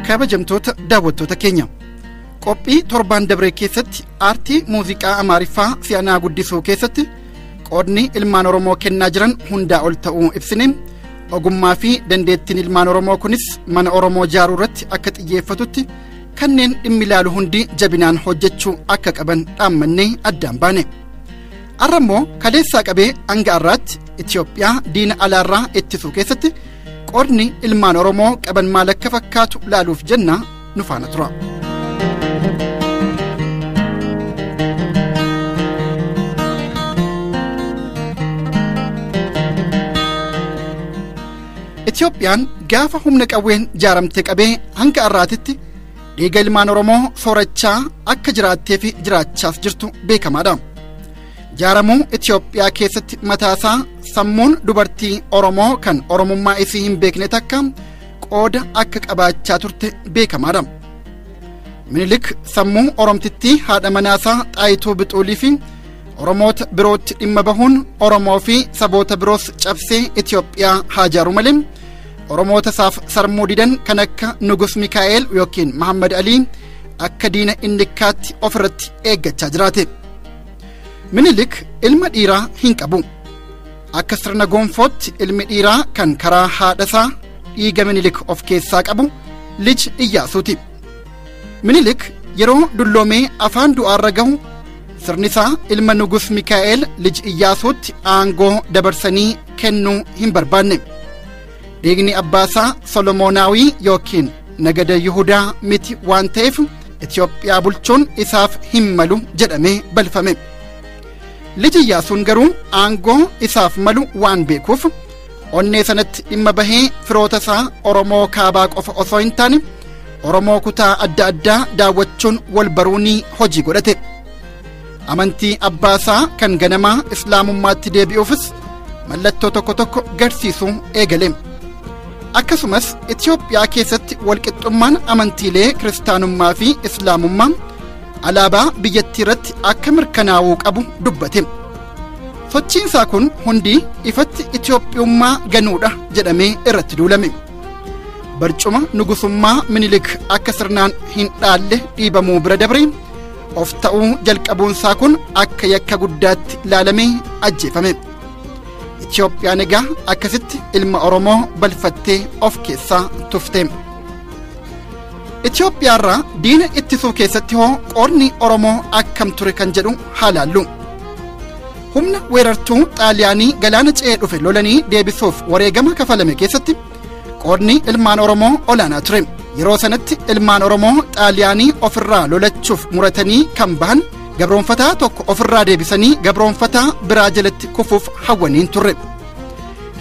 Kabajamtoota daawwattoota keenya, qophii torbaan dabree keessatti aartii muuziqaa Amaariffaa si'anaa guddisuu keessatti qoodni ilmaan Oromoo kennaa jiran hundaa ol ta'uu ibsine. Ogummaa fi dandeettiin ilmaan Oromoo kunis mana Oromoo ijaaruu irratti akka xiyyeeffatutti kanneen dhimmi ilaalu hundi jabinaan hojjechuu akka qaban dhaammannee addaan baane. Har'a immoo kaleessaa qabee hanga har'aatti Itoophiyaa diina alaarraa ittisuu keessatti qoodni ilmaan Oromoo qaban maal akka fakkaatu laaluuf jenna, nu faana tura. Itoophiyaan gaafa humna qawween ijaaramte qabee hanga har'aatitti dhiiga ilmaan Oromoo soorachaa akka jiraattee fi jiraachaas jirtu beekamaadha. Ijaaramuu Itoophiyaa keessatti mataasaa sammuun dubartii Oromoo kan Oromummaa isii hin beekne takka qooda akka qabaachaa turte beekamaadha. Minilik sammuu Oromtittii haadha manaasaa Xaayituu Bixuulii fi Oromoota birootti dhimma bahuun Oromoo fi saboota biroos cabsee Itoophiyaa haa ijaaru malee Oromoota isaaf sarmuu didan kan akka Nugus Mikaa'el yookiin Mahammad Alii akka diina innikkaatti ofirratti eeggachaa jiraate. Minilik ilma dhiiraa hin qabu. Akka sirna gonfootti ilmi dhiiraa kan karaa haadhasaa dhiiga Minilik of keessaa qabu Lij Iyyaasuuti. Minilik yeroo dulloomee afaan du'aarra gahu sirni isaa ilma Nugus Mikaa'el Lij Iyyaasuutti aangoo dabarsanii kennuu hin barbaanne. Dhiigni abbaasaa Solomoonaawii yookiin nagada Yihudaa miti waan ta'eef Itoophiyaa bulchuun isaaf hin malu jedhamee balfame. Lij Iyyaasuun garuu aangoo isaaf malu waan beekuuf onnee sanatti dhimma bahee firoota isaa Oromoo kaabaa qofa osoo hin taane Oromoo kutaa adda addaa daawwachuun wal baruunii hojii godhate. Amantii abbaasaa kan ganamaa Islaamummaatti deebi'uufis mallattoo tokko tokko garsiisuu eegale. Akkasumas Itoophiyaa keessatti walqixxummaan amantiilee kiristaanummaa fi Islaamummaa alaabaa biyyattii irratti akka mirkanaa'uu qabu dubbate. Sochiinsaa kun hundi ifatti Itoophiyummaa ganuudha jedhamee irratti duulame. Barcuma nugusummaa Minilik akka sirnaan hin dhaalle dhiibamuu bira dabre of ta'uu jalqabuunsaa kun akka yakka guddaatti ilaalamee ajjeefame. Itoophiyaan egaa akkasitti ilma Oromoo balfattee of keessaa tufte. Itoophiyaarraa diina ittisuu keessatti hoo qoodni Oromoo akkam ture kan jedhu haa laallu. Humna weerartuu Xaaliyaanii galaana ce'ee dhufe lolanii deebisuuf wareegama kafalame keessatti qoodni ilmaan Oromoo olaanaa ture. Yeroo sanatti ilmaan Oromoo Xaaliyaanii ofirraa lolachuuf muratanii kan bahan gabroonfataa tokko ofirraa deebisanii gabroonfataa biraa jalatti kufuuf hawwaniin turre.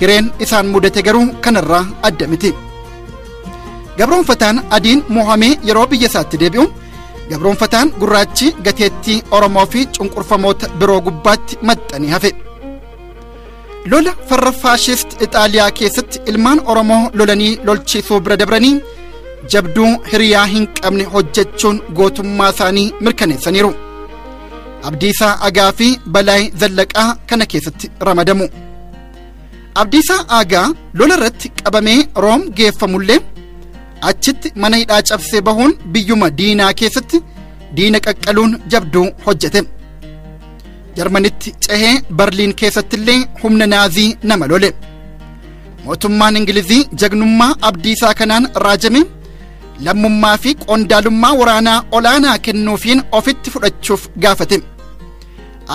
Hireen isaan mudate garuu kanarraa adda miti. Gabroonfataan adiin mo'amee yeroo biyya isaatti deebi'u gabroonfataan gurraachi gateettii Oromoo fi cunqurfamoota biroo gubbaatti maxxanii hafe. Lola farra faashist Ixaaliyaa keessatti ilmaan Oromoo lolanii lolchiisuu bira dabranii jabduu hiriyaa hin qabne hojjechuun gootummaa isaanii mirkaneessaniiru. Abdiisaa Agaa fi Balaay Zallaqaa kana keessatti ramadamu. Abdiisaa Agaa lola irratti qabamee Room geeffamullee achitti mana hidhaa cabsee bahuun biyyuma diinaa keessatti diina qaqqaluun jabduu hojjete. Jarmanitti cehee Berliin keessattillee humna naazii nama lole. Mootummaan Ingilizii jagnummaa Abdiisaa kanaan raajame lammummaa fi qondaalummaa waraanaa olaanaa kennuufiin ofitti fudhachuuf gaafate.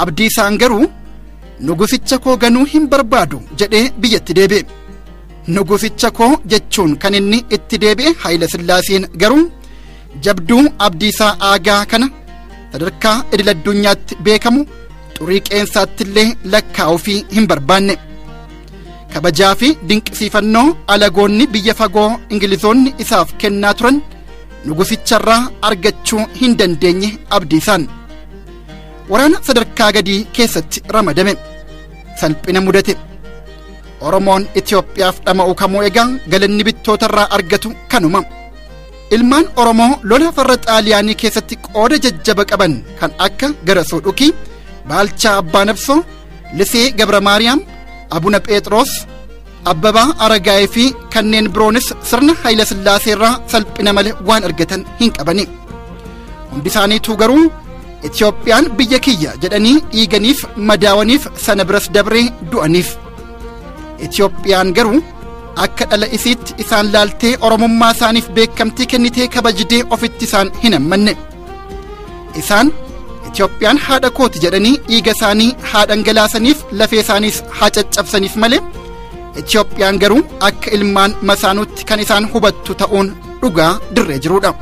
Abdiisaan garuu nugusicha koo ganuu hin barbaadu jedhee biyyatti deebi'e. Nugusicha koo jechuun kan inni itti deebi'e Haayila Sillaaseen garuu jabduu Abdiisaa Aagaa kana sadarkaa idil addunyaatti beekamu xurii qeensaattillee lakkaa'uufii hin barbaanne. Kabajaa fi dinqisiifannoo alagoonni biyya fagoo Ingilizoonni isaaf kennaa turan nugusicharraa argachuu hin dandeenye Abdiisaan. Waraana sadarkaa gadii keessatti ramadame. Salphina mudate. Oromoon Itoophiyaaf dhama'u kamuu egaa galanni bittootarraa argatu kanuma. Ilmaan Oromoo lola farra Xaaliyaanii keessatti qooda jajjaba qaban kan akka Garasuu Dhukii, Baalchaa Abbaa Nabsoo, Lisee Gabra Maariyaam, Abuna Phexros, Abbabaa Aragaayii fi kanneen biroonis sirna Hayila Sillaasee irraa salphina malee waan argatan hin qabani. Hundi isaaniituu garuu Itiyoophiyaan biyya kiyya jedhanii dhiiganiif madaawaniif sana biras dabree du'aniif. Itiyoophiyaan garuu akka dhala isiitti isaan laaltee Oromummaa isaaniif beekamtii kennitee kabajdee ofitti isaan hin ammanne. Isaan Itiyoophiyaan haadha kooti jedhanii dhiiga isaanii haa dhangalaasaniif lafee isaaniis haa caccabsaniif malee Itiyoophiyaan garuu akka ilmaan masaanuutti kan isaan hubattu ta'uun dhugaa dirree jiruudha.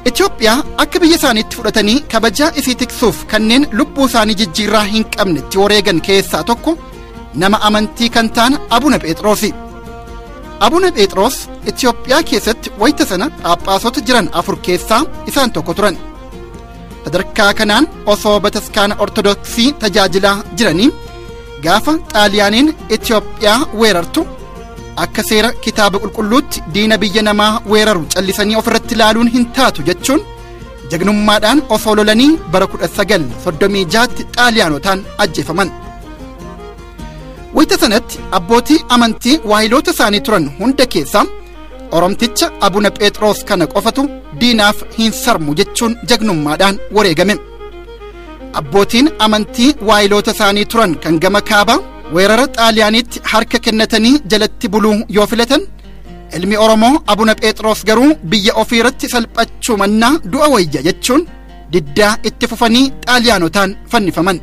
Itiyoophiyaa akka biyya isaaniitti fudhatanii kabajaa isii tiksuuf kanneen lubbuu isaanii jijjiirraa hin qabne itti wareegan keessaa tokko nama amantii kan ta'an Abuna Phexroosi. Abuna Phexros Itiyoophiyaa keessatti wayita sana phaaphaasota jiran 4 keessaa isaan tokko turan. Sadarkaa kanaan osoo bataskaana Ortodoksii tajaajilaa jiranii gaafa Xaaliyaaniin Itiyoophiyaa weerartu akka seera kitaaba qulqulluutti diina biyya namaa weeraru callisanii ofirratti ilaaluun hin taatu jechuun jagnummaadhaan osoo lolanii bara 1936tti Xaaliyaanotaan ajjeefaman. Wayita sanatti abbootii amantii waahiloota isaanii turan hunda keessaa Oromticha Abuna Phexros kana qofatu diinaaf hin sarmu jechuun jagnummaadhaan wareegame. Abbootiin amantii waahiloota isaanii turan kan gama kaabaa weerara Xaaliyaaniitti harka kennatanii jalatti buluu yoo filatan, ilmi Oromoo Abuna Phexros garuu biyya ofii irratti salphachuu mannaa du'a wayya jechuun diddaa itti fufanii Xaaliyaanotaan fannifaman.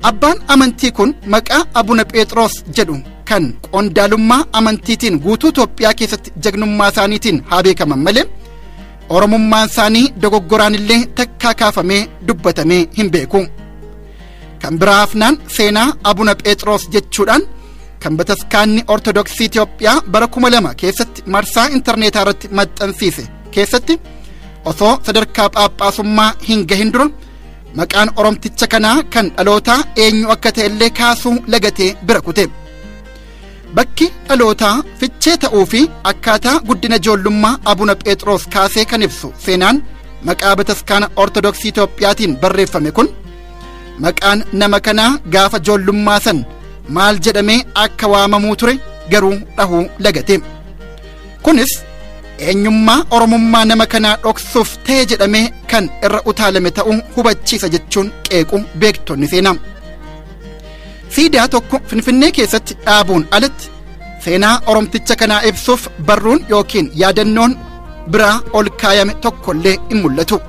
Abbaan amantii kun maqaa Abuna Phexros jedhu kan qondaalummaa amantiitiin guutuu Itoophiyaa keessatti jagnummaa isaaniitiin haa beekaman malee Oromummaan isaanii dogoggoraan illee takkaa kaafamee dubbatamee hin beeku. Kan biraa hafnaan seenaa Abuna Phexros jechuudhaan kan bataskaanni Ortodoksii Itoophiyaa bara 2000 keessatti marsaa intarneetaa irratti maxxansiise keessatti osoo sadarkaa phaaphaasummaa hin gahin dura maqaan Oromticha kanaa kan dhalootaa eenyu akka ta'e illee kaasuu lagatee bira kute. Bakki dhalootaa fichee ta'uu fi akkaataa guddina ijoollummaa Abuna Phexros kaasee kan ibsu seenaan maqaa bataskaana Ortodoksii Itoophiyaatiin barreeffame kun maqaan nama kanaa gaafa ijoollummaa san maal jedhamee akka waamamuu ture garuu dhahuu lagate. Kunis eenyummaa Oromummaa nama kanaa dhoksuuf ta'e jedhamee kan irra utaalame ta'uu hubachiisa jechuun qeequ beektonni seenaa. Siidaa tokko Finfinnee keessatti dhaabuun alatti seenaa Oromticha kanaa ibsuuf barruun yookiin yaadannoon biraa ol kaayame tokkollee hin mul'atu.